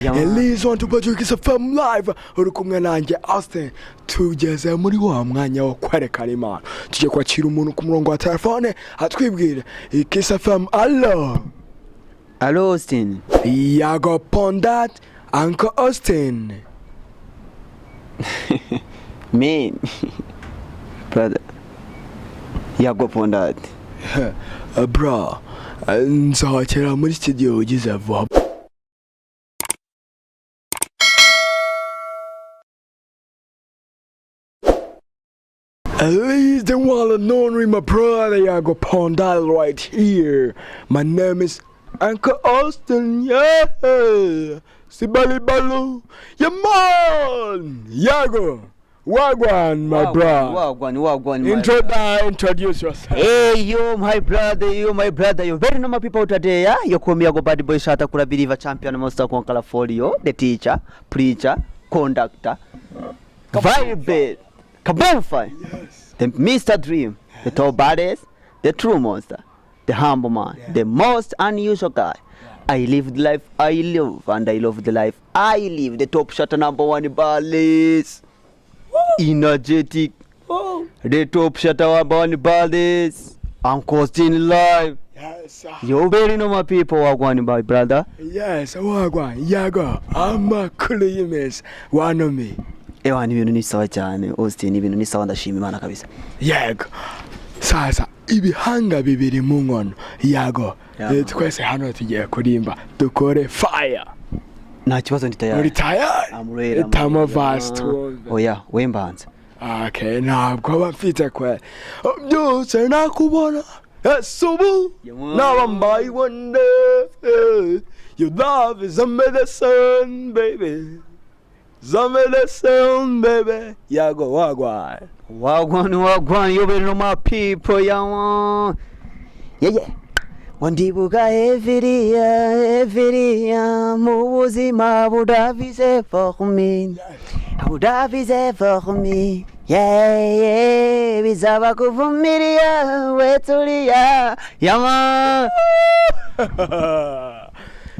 Elise on to FM Live, uri kumwe nanjye Austin. Tugeze muri wa mwanya wo kwerekana impano. Tugiye kwakira umuntu ku murongo wa telefone atwibwira. Kiss FM, allo? Allo, Austin. Yago Pondat, Uncle Austin. Man, brother. Yago Pondat. Bro, nsohokera muri studio ugize vuba. At least the one and only, my brother Yago Pondat right here. My name is Uncle Austin, yeah. Sibali Balu. Yeah, man. Yago. Wagwan, my bro. Wagwan, wagwan, my Introduce yourself. Hey, yo, my brother, yo, my brother, yo, very normal people today, yeah? You call me Yago Bad Boy Shata Kura Believer Champion Monster Conqueror Folio, the teacher, preacher, conductor, vibe, Kabumfa, Yes. the Mr. Dream, the tall baddest, the true monster, the humble man, the most unusual guy. I live the life I live, and I love the life I live. The top shot number one ballis. Energetic. The top shot number one ballis. I'm costing live. Yes. You very know my people are going by brother. Yes, wagwan, Yago. Amakuru y'imezi. Wanumi. Ewa, ni ibintu ni sawa cyane Austin, ibintu ni sawa, ndashima Imana kabisa. Yego. Sasa ibihanga bibiri mu nkono. Yago. Yeah. Twese hano tugiye kurimba. Dukore fire. Nta kibazo, ndi tayari. Muri tayari? I'm ready, I'm Tama ready. verse twumve. Oya, we mbanza. Okay, ntabwo aba mfite kwe. Byose nakubona. Ese ubu naba mbaye one day. Your love is a medicine, baby. Is a medicine, baby. Yago, wagwan. Wagwan, wagwan, you better know my people, yeah, man. Yeah. Wandibuka eviriya, eviriya, mu buzima budavize for me. Budavize for me. Yeah, bizaba kuvumilia, wetulia. Yeah, man.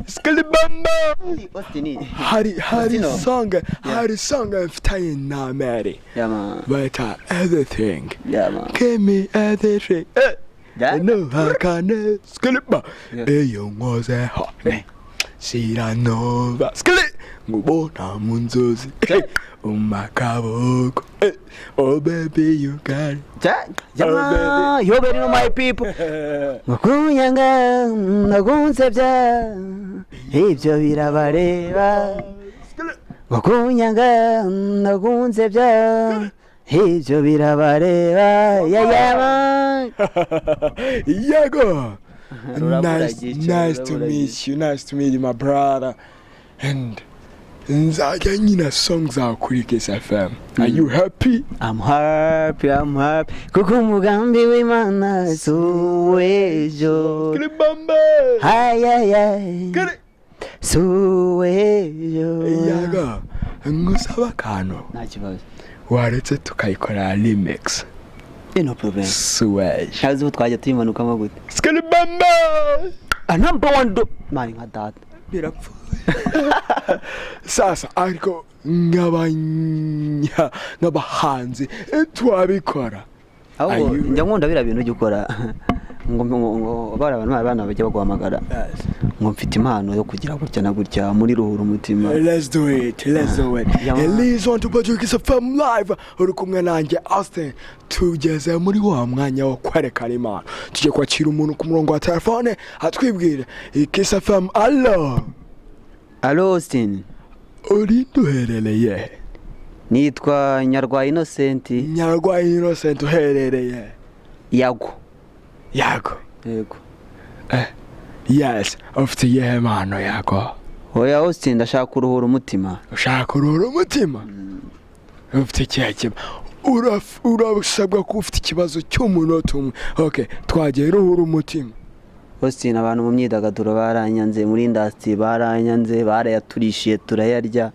Skalibamba. Austin. Hari Austin. song, hari song mfitanye na Mary. Yeah, man. Bayita Everything. Yeah, man. Give me everything. Yeah. Ntuhakane skaliba. Yeah. Iyo nkozeho shiranova skali ngubona mu nzozi umakaboko. Oh baby, you got it. Yeah, yeah, Oh, man. You better know my people. Ngakunyanga ndagunsebya ibyo birabareba, ngakunyanga ndagunsebya ibyo birabareba, yeah, man. Yago. Rurabura Nice, gica, nice to rurabura meet you. Nice to meet you, my brother. And nzajya nyina song zawe kuri Kiss FM. Are you happy? I'm happy, I'm happy kuko umugambi w'Imana si uw'ejo. Kiribamba. Ayayay, Kiri. si uw'ejo. Yago, ngusaba akantu. Nta kibazo. Waretse tukayikora remix. No problem. Swag. Ntazi ubu twajya tuyimanukamo gute. Skilibamba. A number one do mani nka data. Birapfuye. Sasa ariko nk'abahanzi twabikora. Ahubwo Are you njya nkunda biriya bintu ujya ukora ngo bari abantu abana bajya baguhamagara ngo mfite impano yo kugira gutya na gutya muri Ruhura Umutima. Let's do it, let's do it. Yeah, man. Elise on to Kiss FM Live. Uri kumwe nanjye Austin. Tugeze muri wa mwanya wo kwerekana impano. Tugiye kwakira umuntu ku murongo wa telefone atwibwira. Kiss FM, allo? Allo, Austin. Uri duherereye? Nitwa Nyarwaya Innocent. Nyarwaya Innocent, uherereye? Yago. Yago. Yego. Yes, ufite iyihe mpano, Yago? Oya Austin, ndashaka kuruhura umutima. Ushaka kuruhura umutima? Ufite ikihe kibazo? Urasabwa kuba ufite ikibazo cy'umunota umwe. Okay, twagiye, ruhura umutima. Austin, abantu mu myidagaduro baranyanze, muri industry baranyanze, barayaturishiye turayarya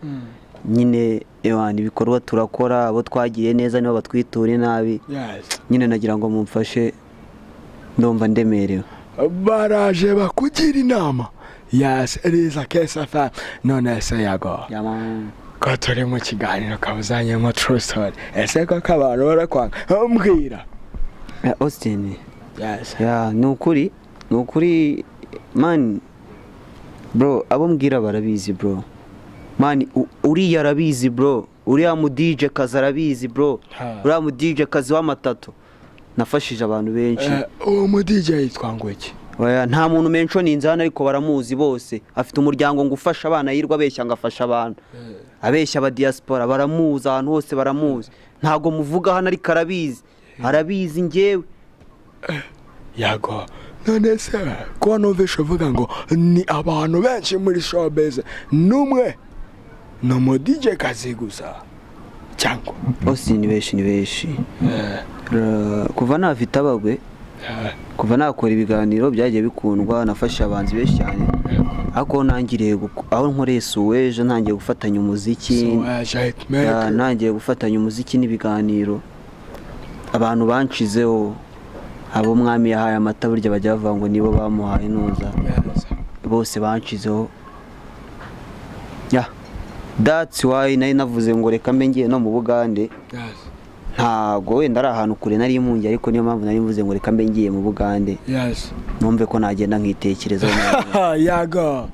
nyine. Ewana, ibikorwa turakora, abo twagiriye neza nibo batwitura inabi. Nyine nagira ngo mumfashe, ndumva ndemerewe. Baraje bakugira inama. Yes, it is a Kiss FM. None se Yago, Yeah, man. ko turi mu kiganiro kabuzanyemo true story, ese koko abantu barakwanga? Mbwira. Yeah, Austin. Yes. Yeah, ni ukuri, ni ukuri man, bro. Abo mbwira barabizi, bro. Man, uriya arabizi, bro. Uriya mu DJ kazi arabizi, bro. Ha. Uriya mu DJ kazi w'amatatu, nafashije abantu benshi. Uwo mu DJ yitwa ngo iki? Oya, nta muntu mentioninze hano, ariko baramuzi bose. Afite umuryango ngo ufasha abana, yirwa abeshya ngo afasha abantu, abeshya aba diaspora. Baramuzi ahantu hose, baramuzi. Ntabwo muvuga hano, ariko arabizi, arabizi njyewe. Yago, none se ko numvishe uvuga ngo ni abantu benshi muri showbiz, n'umwe ni umu DJ kazi gusa cyangwa? Austin, ni benshi, ni benshi. Kuva nafite abagwe, kuva nakora ibiganiro byagiye bikundwa, nafashe abahanzi benshi cyane, ariko ntangiriye aho nkoreye Suwejo, ntangiye gufatanya umuziki. Suwejo Ya, hitmaker. ntangiye gufatanya umuziki n'ibiganiro, abantu banshizeho. Abo mwami yahaye amata, burya bajya bavuga ngo nibo bamuhaye nuza. Bose banshizeho. Yeah, that's why nari navuze ngo reka mbe ngiye no mu Bugande. Ntago wenda ari ahantu kure nari impungi, ariko niyo mpamvu nari mvuze ngo reka mbe ngiye mu Bugande, numve ko nagenda nkitekerezaho. Yago,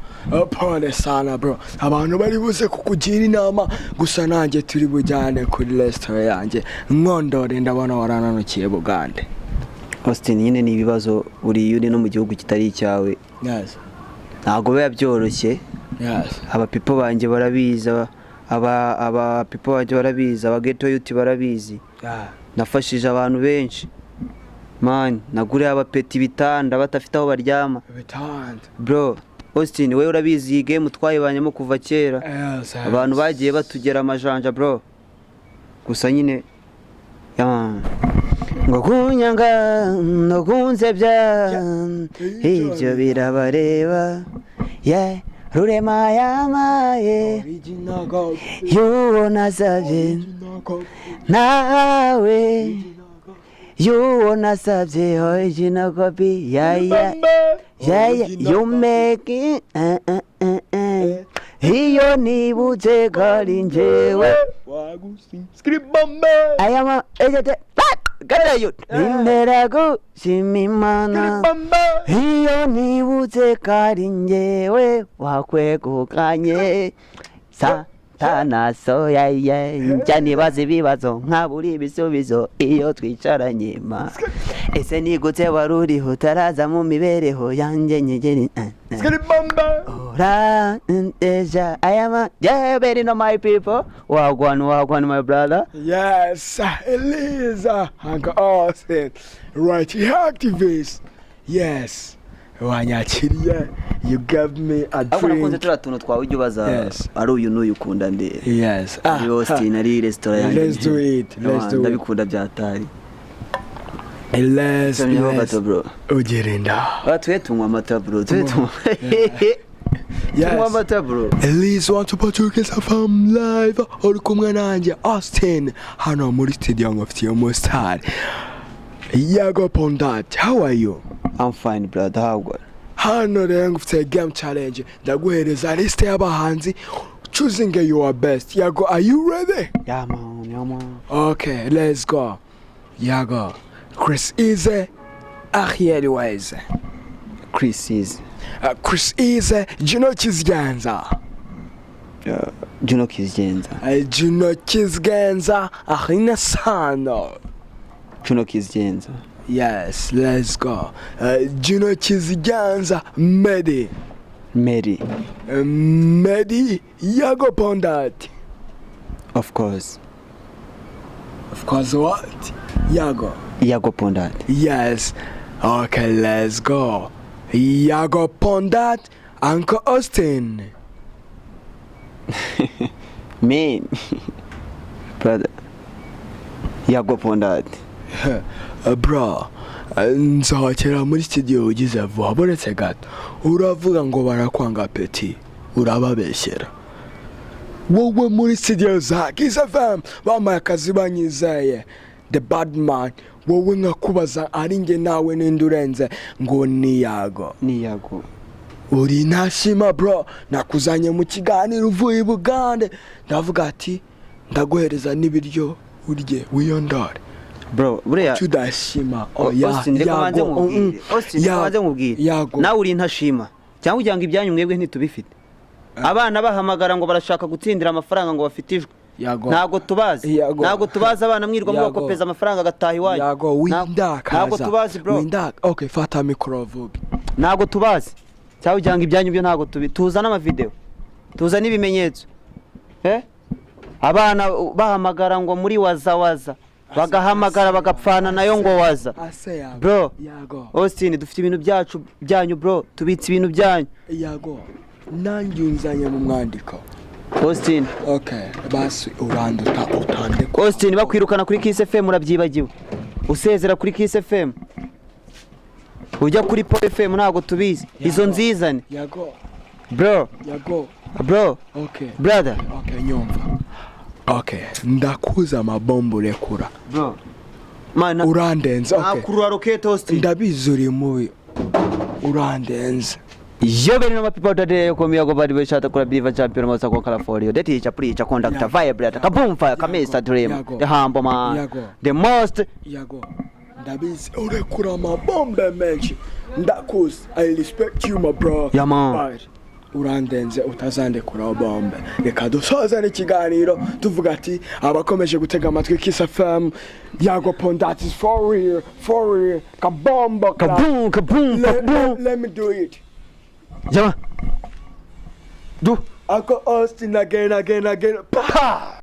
pole sana bro, abantu bari buze kukugira inama. Gusa nanjye turi bujyane kuri resitora yanjye nkondore, ndabona warananukiye Bugande. Austin, nyine ni ibibazo buri iyo uri no mu gihugu kitari icyawe, ntabwo biba byoroshye. Abapipo banjye barabizi, abapipo banjye barabizi, aba ghetto youth barabizi. Nafashije abantu benshi, man. Naguriye abapeti ibitanda badafite aho baryama. Ibitanda. Bro, Austin, wowe urabizi, iyi game twayibanyemo kuva kera. Abantu bagiye batugera amajanja, bro. Gusa nyine yeah. Ngo kunyanga no kunsebya, ibyo birabareba. Yeah, Rurema yamaye Original God. y'uwo nasabye. Original God. Nawe y'uwo nasabye original copy. Yeah, you make it iyo nibutse ko ari njyewe. Wagusi. Skribambe. Aya ma ejete garayo bintera gushima Imana. Skribambe. Iyo nibutse ko ari njyewe wakwegukanye satana soya ye, njya nibaza ibibazo nkabura ibisubizo iyo twicaranye. Ma ese nigute wari uriho utaraza mu mibereho yanjye nyegeri? Skribambe. Ura deja I am a yeah, very know my people. Wagwan, wagwan, my brother. Yes, Eliza, Uncle Austin, right here, activist. Yes, wanyakiriye, you gave me a Ariko nakunze drink. turiya tuntu twawe ujya ubaza. Ari uyu n'uyu ukunda nde? Ari Austin, ari resitora yanjye. Let's do it. Let's do it. Ndabikunda byatari. Let's, Tumyeho let's. gato, bro. Ugirinda. Ah, twe tunywa amata, bro, twe tunywa tunywa amata, bro. Elise want to put you FM live, uri kumwe nanjye Austin hano muri studio, ngufitiye umustar Yago Pondat. How are you? I'm fine, brother. How good? Hano rero ngufitiye game challenge, ndaguhereza liste y'abahanzi, choosing your best. Yago, are you ready? Yeah man, yeah man. Okay, let's go. Yago, Chris Easy, Ariel Wise. Chris is Chris Easy, Juno Kizigenza. Juno Kizigenza. Juno Kizigenza, Alyn Sano. Juno Kizigenza. Yes, let's go. Juno Kizigenza, Meddy. Meddy. Meddy, Yago Pondat. Of course. Of course what? Yago. Yago Pondat. Yes. Okay, let's go. Yago Pondat, Uncle Austin. Man, brother, Yago Pondat. Bro, nsohokera muri studio ugize vuba, buretse gato. Uravuga ngo barakwanga peti, urababeshyera. Wowe muri studio za Kiss FM bampaye akazi, banyizeye the bad man. Wowe nkakubaza, ari njye nawe ninde urenze? Ngo ni Yago. Ni Yago. Uri ntashima, bro. Nakuzanye mu kiganiro uvuye i Bugande, ndavuga ati ndaguhereza n'ibiryo urye wiyondore. Bro, buriya Tudashima, oya. Austin, reka banze Yago, nkubwire. Austin, reka banze nkubwire. Yago. Nawe uri intashima, cyangwa ugira ngo ibyanyu mwebwe ntitubifite? Abana bahamagara ngo barashaka gutsindira amafaranga, ngo bafite ijwi. Yago. Ntabwo tubazi. Yago. Ntabwo tubazi abana mwirwa Yago. mubakopeza amafaranga agataha iwanyu. Yago, windakaza. Ntabwo tubazi, bro. Windaka. Okay, fata mikoro vuga. Ntabwo tubazi, cyangwa ugira ngo ibyanyu byo ntabwo tubi tuzane amavideo, tuzane ibimenyetso, eh? Abana bahamagara ngo muri waza waza, bagahamagara bagapfana nayo ngo waza. Ase Yago. Bro. Yago. Austin, dufite ibintu byacu byanyu, bro, tubitse ibintu byanyu. Yago, nanjye unzanye mu mwandiko. Austin. Okay, basi uranduta utandika. Austin, bakwirukana kuri Kiss FM urabyibagiwe? Usezera kuri Kiss FM ujya kuri Pop FM, ntabwo tubizi izo nzizane. Yago. Bro. Yago. Bro. Okay. Brother. Okay, nyumva. Okay, ndakuza amabombo urekura. Bro, man. Urandenze, okay. Nakurura rocket, Austin. Ndabizi uri mubi, urandenze. Yo, bene no people today yo komia go badi beshata kula believer champion masa kwa California, the teacher, preacher, conductor, Yago. vibrator, kaboom fire, kamisa dream. Yago. The humble man. Yago. The most Yago, ndabizi urekura amabombe menshi, ndakuzi. I respect you, my bro. Yeah, man. But urandenze, utazandekura bombe. Reka dusoze n'ikiganiro tuvuga ati abakomeje gutega amatwi Kiss FM, Yago Pondat is for real, for real, kabombo. Kaboom, kaboom. Let, Kaboom. let me do it. Jama do. Uncle Austin again, again, again. Pa!